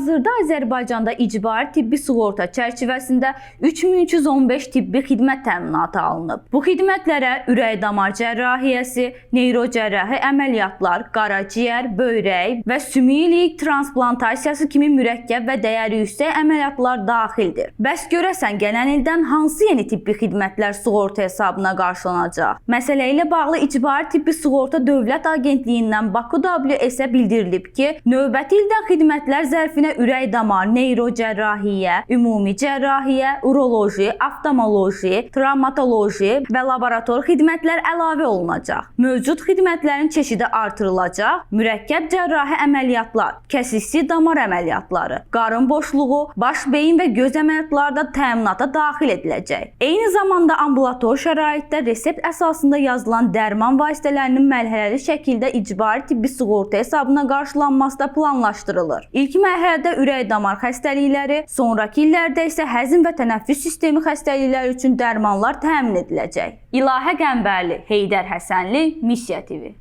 Hazırda Azərbaycanda icbari tibbi sığorta çərçivəsində 3315 tibbi xidmət təminatı alınıb. Bu xidmətlərə ürək-damar cərrahiyyəsi, neyrocərrahi əməliyyatlar, qaraciyər, böyrək və sümük transplantasiyası kimi mürəkkəb və dəyəri yüksək əməliyyatlar daxildir. Bəs görəsən gələn ildən hansı yeni tibbi xidmətlər sığorta hesabına qarşılanacaq? Məsələ ilə bağlı İcbari Tibbi Sığorta Dövlət Agentliyindən Baku WS-ə bildirilib ki, növbəti ildən xidmətlər zərfinə ürək-damar, neyrocərrahiyyə, ümumi cərrahiyyə, uroloji, oftalmoloji, travmatoloji və laborator xidmətlər əlavə olunacaq. Mövcud xidmətlərin çeşidi artırılacaq, mürəkkəb cərrahi əməliyyatlar, kəsiksi damar əməliyyatları, qarın boşluğu, baş, beyin və göz əməliyyatları da təminata daxil ediləcək. Eyni zamanda ambulator şəraitdə resept əsasında yazılan dərman vasitələrinin mərhələli şəkildə icbari tibbi sığorta hesabına qarşılanması da planlaşdırılır. İlk mərhələdə ürək-damar xəstəlikləri, sonrakı illərdə isə həzm və tənəffüs sistemi xəstəlikləri üçün dərmanlar təmin ediləcək. İlahə Qəmbərli, Heydər Həsənli, Missiya TV.